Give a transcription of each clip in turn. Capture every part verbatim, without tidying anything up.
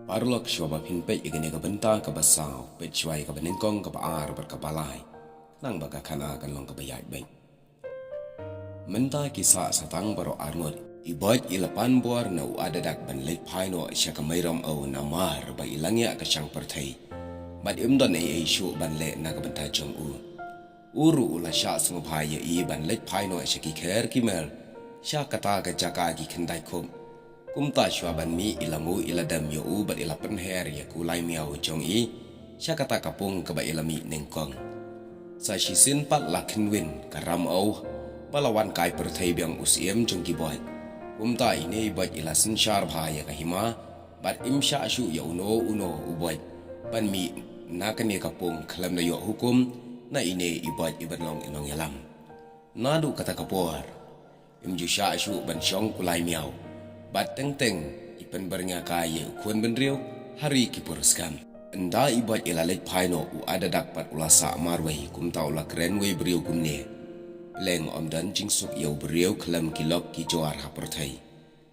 Paralok, shuwa ba phin peit ïa kane ka bynta kaba saw, peit shuwa ïa kaba nyngkong, kaba ar bad kaba lai. Nang ba ka khana kan long kaba ïaid beit. Mynta ki sah satang baroh arngut, i Boit i la pan bor na u Adadak ban leit phai noh sha ka Meirom Aw namar ba i la ngiah ka shang pyrthei. Bad im don ei ei shuh ban leh na ka bynta jong u. U ruh u la shah sngewbha ïa i ban leit phai noh sha ki kher ki mer, sha kata ka jaka ki khyndai khup. Kumta shuwa ban mih i la mih i la dem ïa u bad i la pynher ïa ka u lai miaw jong i sha kata ka pung kaba i la mih nyngkong. Sa shisien pat la khynwin ka ram aw ba la wan kai pyrthei biang u syiem jong ki Boit. Kumta ine i Boit i la synshar bha ïa ka hima bad im shah shuh ïa uno uno u Boit ban mih na kane ka pung khlem da ïoh hukum na ine i Boit i ban long i nongïalam. Naduh kata ka por im ju shah shuh ban shong ka u lai miaw. Bad teng teng i pynbyrngia kai ïa u khun bynriew ha ri ki pyrskam. Ynda i Boit i la leit phai noh, u Adadak pat u la sah marwei. Kumta u la kren wei briew kumne: Pleng ym don jingsuk ïa u briew khlem ki lok ki jwar ha pyrthei.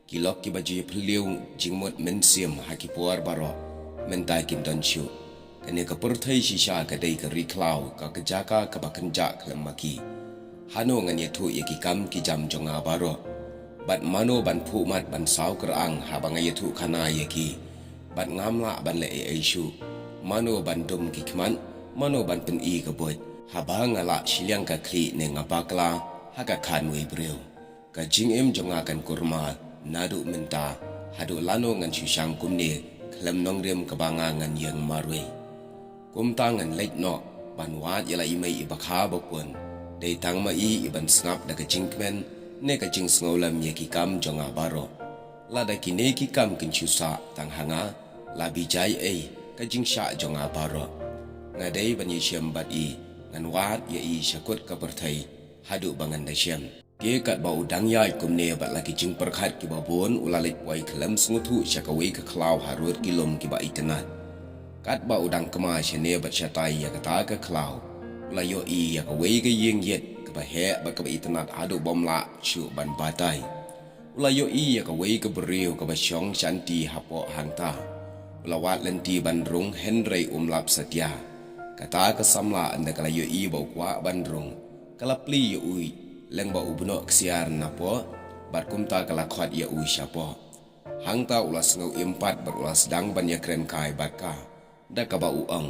Ki lok kiba ju ïa phylliew jingmut mynsiem ha ki por baroh mynta kim don shuh. Kane ka pyrthei shisha ka dei ka ri khlaw, ka, ka jaka kaba kynjah khlem ma ki. Hano ngan ïathuh ïa ki kam ki jam jong nga baroh? Bad mano ban phuh mat ban saw kyrang haba nga ïathuh khana ïa ki? Bad ngam lah ban leh ei ei shuh. Mano ban dum ki khmat? Mano ban pyni ka buit haba nga lah shiliang ka khlieh ne nga bakla ha ka khan wei briew? Ka jingim jong nga kan kurma naduh mynta, haduh lano ngan shu shang kumne khlem nongrim kaba nga ngan ïeng marwei? Kumta ngan leit noh ban wad ïa la i mei iba kha ba pun. Dei tang ma i iban sngap da ka jingkmen ne ka jingsngewlem ïa ki kam jong nga baroh. Lada kine ki kam kin shu sah tang ha nga, la bijai ei ka jingshah jong nga baroh? Nga dei ban ïashem bad i, ngan wad ïa i sha kut ka pyrthei haduh ba ngan da shem. Te katba u dang ïaid kumne bad la ki jingpyrkhat kiba bun, u la leit poi khlem sngewthuh sha kawei ka khlaw harud ki lum kiba itynnad. Katba u dang kma shane bad shatai ïa kata ka khlaw, u la ïohi ïa kawei ka ïing ïit kaba heh bad kaba itynnad haduh bym lah shuh ban batai. U la ïohi ïa kawei ka briew kaba shong shanti hapoh hangta. U la wad lynti ban rung hynrei um lap satia. Kata ka samla ynda ka la ïohi ba u kwah ban rung, ka la plie ïa u, lyngba u bnoh ksiar napoh, bad kumta ka la khot ïa u shapoh. Hangta u la sngew im pat bad u la sdang ban ïakren kai bad ka, da kaba u ong: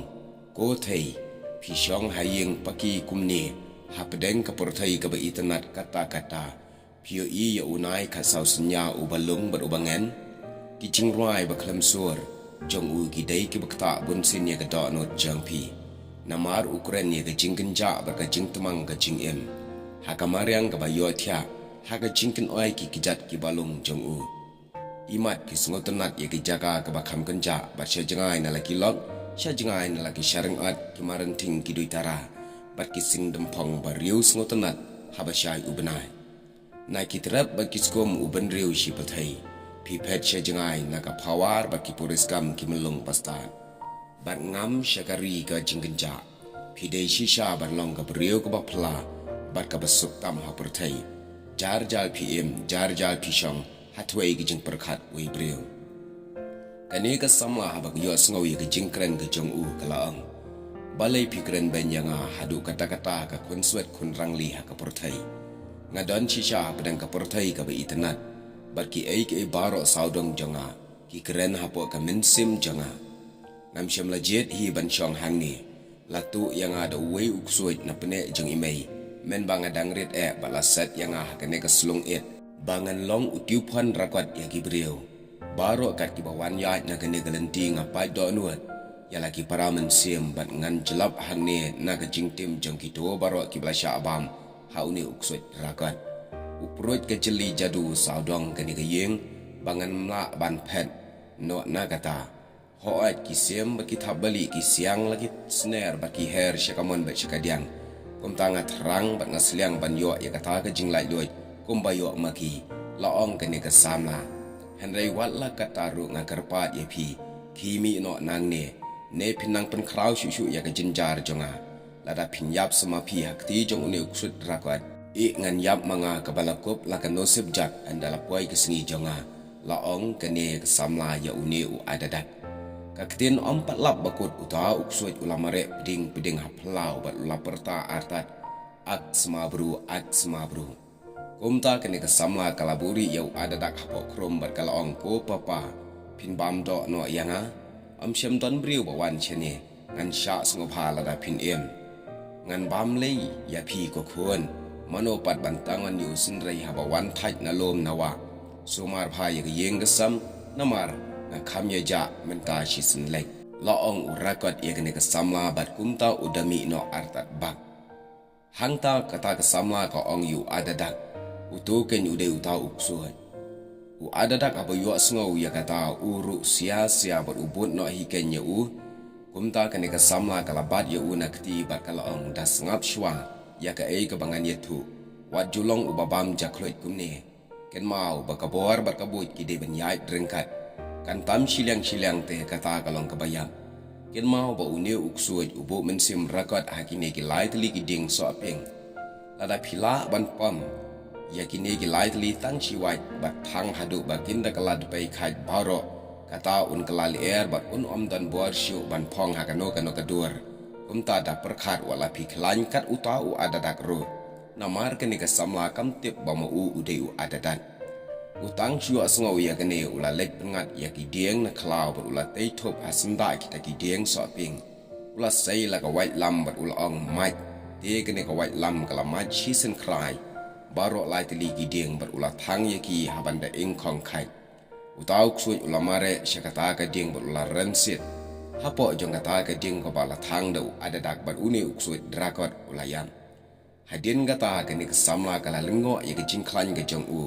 Ko thei, phi shong ha ïing paki kumne hapdeng ka pyrthei kaba itynnad katta katta, phi ïohi ïa u nai khatsaw synñia uba lung bad uba ngen? Ki jingrwai ba khlem sur jong u ki dei kiba ktah bunsien ïa ka dohnud jong phi. Namar u kren ïa ka jingkynjah bad ka jingtmang ka jingim ha ka mariang kaba ïohthiah, ha ka jingkynoi ki kjat kiba lung jong u. Imat phi sngewtynnad ïa ki jaka kaba kham kynjah, bad sha jngai na la ki lok, sha jngai na la ki sharyngat, ki marenting, ki duitara bad ki singdymphong ba riew sngewtynnad haba shai u bnai. Na ki trep bad ki skum u bynriew shi pyrthei, phi phet sha jngai na ka phawar bad ki puriskam ki myllung bastad. Bad ngam sha ka ri ka jingkynjah, phi dei shisha ban long ka briew kaba phylla bad kaba suk tam ha pyrthei. Jar jar phi im, jar jar phi shong ha thwei ka jingpyrkhat wei briew. Kane ka samla haba ka ïohsngew ïa ka jingkren ka jong u ka la ong: Balei phi kren beiñ ïa nga haduh katta katta, ka khun swet khun rangli ha ka pyrthei? Nga don shisha hapdeng ka pyrthei kaba itynnad, bad kiei kiei baroh sawdong jong nga ki kren hapoh ka mynsiem jong nga. Ngam shym la jied hi ban shong hangne. La tuh ïa nga da uwei u ksuid na pneh jong i mei, mynba nga dang rit eh, bad la set ïa nga ha kane ka slung it ba ngan long u tiew phon rakot ïa ki briew. Baroh kat kiba wan ïaid na kane ka lynti nga pait dohnud ïa la ki para mynsiem, bad ngan jlop hangne na ka jingtim jong kito baroh kiba la shah bam ha une u ksuid rakot. U pruid ka jylli jadu sawdong kane ka ïing ba ngan mlah ban phet noh na kata. Hooid, ki sim bad ki thapbalieh ki siang la ki sner bad ki her sha kamon bad sha kadiang. Kumta nga thrang bad nga sliang ban ïoh ïa kata ka jinglaitluid kumba ïoh ma ki, la ong kane ka samla. Hynrei wat la katta ruh nga kyrpad ïa phi, khie mih noh nangne, ne phin nang pynkhraw shuh shuh ïa ka jynjar jong nga. Lada phin ïap sa ma phi ha kti jong une u ksuid rakot, ïeh ngan ïap ma nga kaba la kup la ka nusip jak ynda la poi ka sngi jong nga. la ong kane ka samla ïa une u Adadak. Ka ktien ym pat lap ba kut uta u ksuid u la mareh pding pding ha phyllaw bad u la pyrta artat, "Ak sma bru, ak sma bru." Kumta kane ka samla ka la buhrieh ïa u Adadak hapoh khrum bad ka la ong, "Ko papa, phin bam doh noh ïa nga? Ym shym don briew ba wan shane. Ngan shah sngewbha lada phin im. Ngan bam lei ïa phi ko khun. Mano pat ban tangon ïa u synrei haba wan thait na lum na wah. Sumar bha ïa ka ïing ka sem, namar nga kham ïa jah mynta shisien leit." La ong u Rakot ïa kane ka samla bad kumta u da mih noh artat bak. Hangta kata ka samla ka ong ïa u Adadak, "Uto keiñ u dei uta u ksuid." U Adadak haba ïohsngew ïa kata u ruh sia sia bad u bud noh hi keiñ ïa u. Kumta kane ka samla ka la bat ïa u na kti bad ka la ong, "Da sngap shuwa ïa kaei kaba ngan ïathuh. Wat ju long uba bam jakhluit kumne. Kynmaw ba ka bor bad ka buit ki dei ban ïaid ryngkat. Kan tam shiliang shiliang te kata ka long kaba ïap. Kynmaw ba une u ksuid u buh mynsiem rakot ha kine ki lai tylli ki dieng sohping. Lada phi lah ban pom ïa kine ki lai tylli tang shi wait bad thang haduh ba kin da kylla dpei khait baroh, kata un kylla lyer bad un ym don bor shuh ban phong ha kano kano ka dur. Kumta da pyrkhat wat la phi khlaiñ kat uta u Adadak ruh. Namar kane ka samla kam tip ba ma u u dei u Adadak." U tang shu ïohsngew ïa kane u la leit pynngat ïa ki dieng na khlaw bad u la tei thup ha syndah kita ki dieng sohping. U la sei la ka waitlam bad u la ong, "Mait." Te kane ka waitlam ka la mait shisien khrai baroh lai tylli ki dieng bad u la thang ïa ki ha ban da ingkhong khait. Uta u ksuid u la mareh sha kata ka dieng bad u la rynsied hapoh jong kata ka dieng kaba la thang da u Adadak bad une u ksuid rakot u la ïap. Hadien kata kane ka samla ka la lyngngoh ïa ka jingkhlaiñ ka jong u.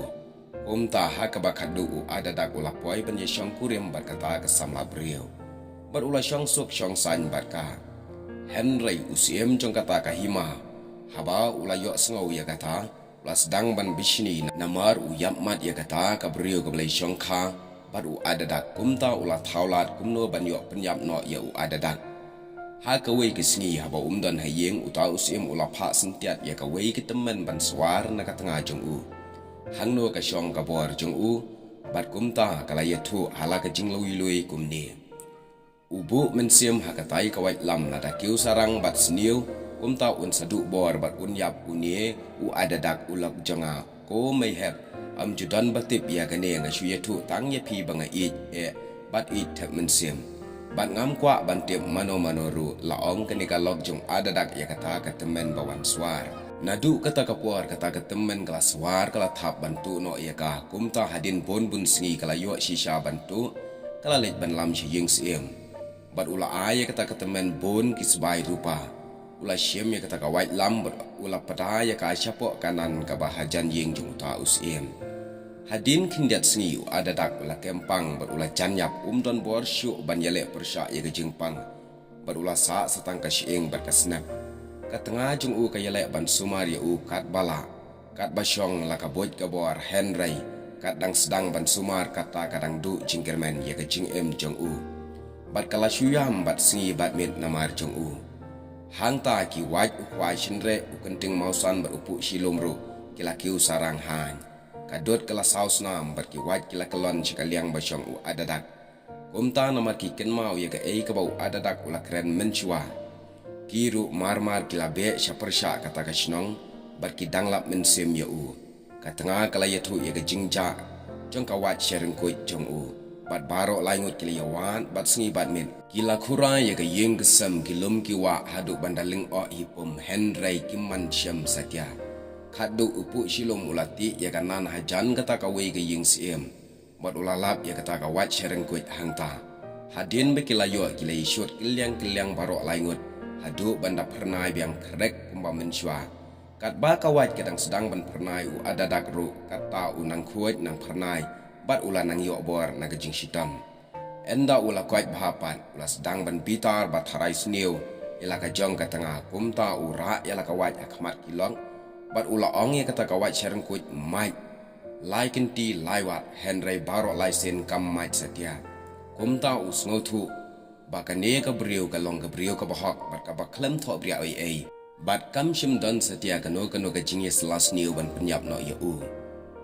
Kumta ha kaba khatduh u Adadak u la poi ban ïashong kurim bad kata ka samla briew. Bad u la shong suk shong saiñ bad ka. Hynrei u syiem jong kata ka hima, haba u la ïohsngew ïa kata, u la sdang ban bishni namar u ïap mat ïa kata ka briew kaba la ïashong kha bad u Adadak. Kumta u la thaw lad kumno ban ïoh pynïap noh ïa u Adadak. Ha kawei ka sngi haba um don ha ïing, uta u syiem u la phah syntiat ïa kawei ka tymmen ban swar na ka tnga jong u. Hangno ka shong ka bor jong u, bad kumta ka la ïathuh ha la ka jinglui lui kumne. U buh mynsiem ha katai ka waitlam, lada kiew sarang bad sniew, kumta un sa duh bor bad un ïap une u Adadak u lok jong nga. Ko mei hep, ym ju don ba tip ïa kane, nga shu ïathuh tang ïa phi ba nga ïeit eh bad ïeit thep mynsiem. Bad ngam kwah ban tip mano mano ruh, la ong kane ka lok jong u Adadak ïa kata ka tymmen ba wan swar. Naduh kata ka por kata ka tymmen ka la swar ka la thap ban tuh noh ïa ka, kumta hadien bun bun sngi ka la ïoh shisha ban tuh, ka la leit ban lam sha ïing syiem. Bad u la ai ïa kata ka tymmen bun ki sbai rupa. U la shim ïa kata ka waitlam bad u la pda ïa ka shapoh kanan kaba hajan ïing jong uta u syiem. Hadien khyndiat sngi u Adadak u la kem pang bad u la jan ïap, um don bor shuh ban ïaleh pyrshah ïa ka jingpang. Bad u la sah sa tang ka shyieng bad ka snep. Ka tnga jong u ka ïaleh ban sumar ïa u katba lah. Katba shong la ka buit ka bor, hynrei kat dang sdang ban sumar kata ka dang duh jingkyrmen ïa ka jingim jong u. Bad ka la shu ïam bad sngi bad miet namar jong u. Hangta ki wait u khwai shynreh, u kynting mawsan bad u puh shilum ruh ki la kiew sarang haiñ. Ka dud ka la saw snam bad ki wait ki la kyllon sha ka liang ba shong u Adadak. Kumta namar ki kynmaw ïa kaei kaba u Adadak u la kren mynshuwa, ki ruh mar mar ki la beh sha pyrshah kata ka shnong bad ki dang lap mynsiem ïa u. Ka tnga ka la ïathuh ïa ka jingjah jong ka wait sharyngkuit jong u. Bad baroh lai ngut ki la ïawad bad sngi bad miet ki la khura ïa ka ïing ka sem, ki lum ki wah haduh ban da lyngngoh hi pum, hynrei kim man shem satia. Khatduh u puh shilum u la tih ïa ka nan hajan kata kawei ka ïing syiem. Bad u la lap ïa kata ka wait sharyngkuit hangta. Hadien ba ki la ïoh ki la ïashut kylliang kylliang baroh lai ngut haduh ban da phyrnai biang khrek kumba mynshuwa. Katba ka wait ka dang sdang ban phyrnai, u Adadak ruh kata u nang khuid nang phyrnai bad u la nang ïoh bor na ka jingshitom. Ynda u la koit bha pat u la sdang ban bitar bad tharai sniew ïa la ka jong ka tnga, kumta u rah ïa la ka wait ha khmat ki lok bad u la ong ïa kata ka wait sharyngkuit, "Mait." Lai kynti lai wah, hynrei baroh lai sien kam mait satia. Kumta u sngewthuh ba kane ka briew ka long ka briew kaba hok bad kaba khlem thohbriah ei ei. Bad kam shym don satia kano kano ka jingïasylla sniew ban pynïap noh ïa u.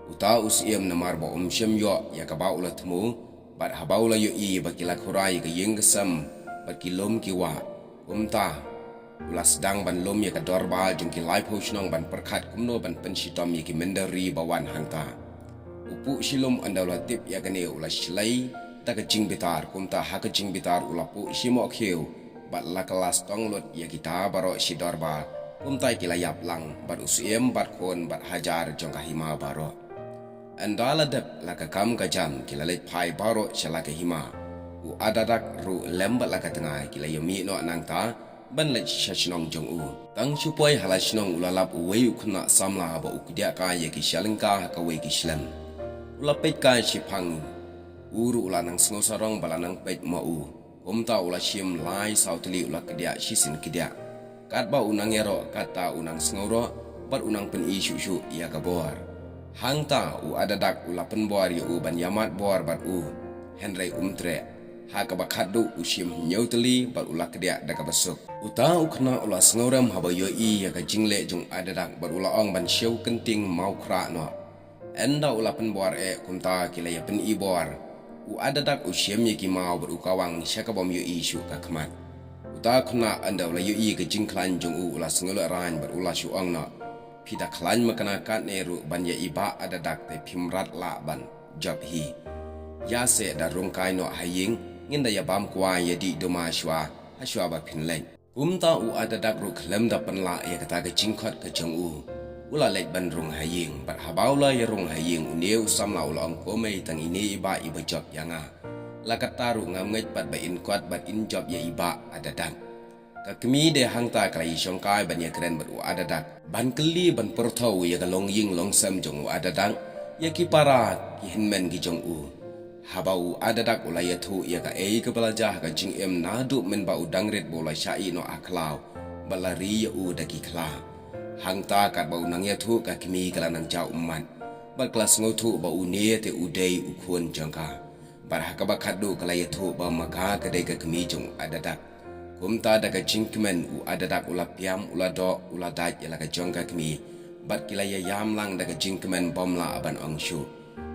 Uta u syiem namar ba um shym ïoh ïa kaba u la thmu, bad haba u la ïohi ba ki la khura ïa ka ïing ka sem bad ki lum ki wah, kumta u la sdang ban lum ïa ka dorbar jong ki laiphew shnong ban pyrkhat kumno ban pynshitom ïa ki mynder ri ba wan hangta. U puh shilum ynda u la tip ïa kane u la shlei da ka jingbitar, kumta ha ka jingbitar u la puh shi mohkhiew bad la kylla stong lut ïa kita baroh shi dorbar. Kumta ki la ïap lang bad u syiem bad khun bad hajar jong ka hima baroh. Ynda la dep la ka kam ka jam ki la leit phai baroh sha la ka hima. U Adadak ruh lem bad la ka tnga ki la ïamih noh nangta ban leit sha shnong jong u. Tang shu poi ha la shnong u la lap uwei u khynnah samla ba u kdiah kai ïa ki shyllangka ha kawei ki shlem. U la peit kai shiphang, u ruh u la nang sngew sarong ba la nang peit ma u. Kumta u la shim lai saw tylli u la kdiah shisien kdiah. Katba u nang ïaroh katta u nang sngew roh bad u nang pyni shuh shuh ïa ka bor. Hangta u Adadak u la pynbor ïa u ban ïamat bor bad u. Hynrei um treh. Ha kaba khatduh u shim hynñiew tylli bad u la kdiah da kaba suk. Uta u khynnah u la sngewrem haba ïohi ïa ka jingleh jong u Adadak bad u la ong ban siew kynting maw khrah noh. Ynda u la pynbor eh kumta ki la ïa pyni bor. U Adadak u shim ïa ki maw bad u kawang sha kabym ïohi shuh ka khmat. Uta u khynnah ynda u la ïohi ka jingkhlaiñ jong u u la sngewlehrain bad u la shu ong noh. Phi da khlaiñ makna katne ruh ban ïa i Bah Adadak te phim rat lah ban jop hi. Ïa seh da rung kai noh ha ïing, ngin da ïa bam kwai ïa dih duma shuwa, ha shuwa ba phin leit. Kumta u Adadak ruh khlem da pynlah ïa kata ka jingkhot ka jong u. U la leit ban rung ha ïing, bad haba u la ïa rung ha ïing une u samla u la ong ko mei tang ine i Bah iba jop ïa nga. La katta ruh ngam ngeit pat ba in kot bad in jop ïa i Bah Adadak. Ka kmie de hangta ka la ïa shongkai ban ïa kren bad u Adadak. Ban kylli ban pyrthuh ïa ka longïing longsem jong u Adadak, ïa ki para ki hynmen ki jong u. Haba u Adadak u la ïathuh ïa kaei kaba la jia ha ka jingim naduh mynba u dang rit ba u la shah ïeh noh ha khlaw. Bad la ri ïa u da ki khla. Hangta katba u nang ïathuh ka kmie ka la nang jaw ummat. Bad ka la sngewthuh ba une te u dei u khun jong ka. Bad ha kaba khatduh ka la ïathuh ba ma ka ka dei ka kmie jong u Adadak. Kumta da ka jingkmen u Adadak u la piam u la doh u la dait ïa la ka jong ka kmie. Bad ki la ïa ïam lang da ka jingkmen bym lah ban ong shuh.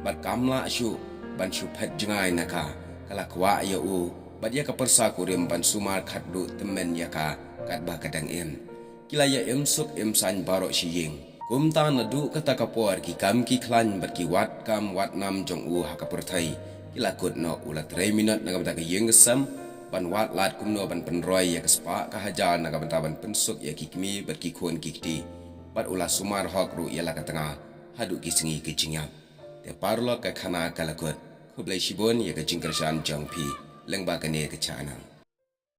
Bad kam lah shuh ban shu phet jngai na ka. Ka la kwah ïa u bad ïa ka pyrsa kurim ban sumar khatduh tymmen ïa ka katba ka dang im. Ki la ïa im suk im saiñ baroh shi ïing. Kumta naduh kata ka por ki kam ki khlaiñ bad ki wad kam wad nam jong u ha ka pyrthei ki la kut noh. U la trei minot na ka bynta ka ïing ka sem ban wad lad kumno ban pynroi ïa ka spah ka hajar na ka bynta ban pynsuk ïa ki kmie bad ki khun ki kti. Bad u la sumar hok ruh ïa la ka tnga haduh ki sngi ki jingïap. Te paralok ka khana ka la kut. Khublei shibun ïa ka jingkyrshan jong phi lyngba kane ka channel.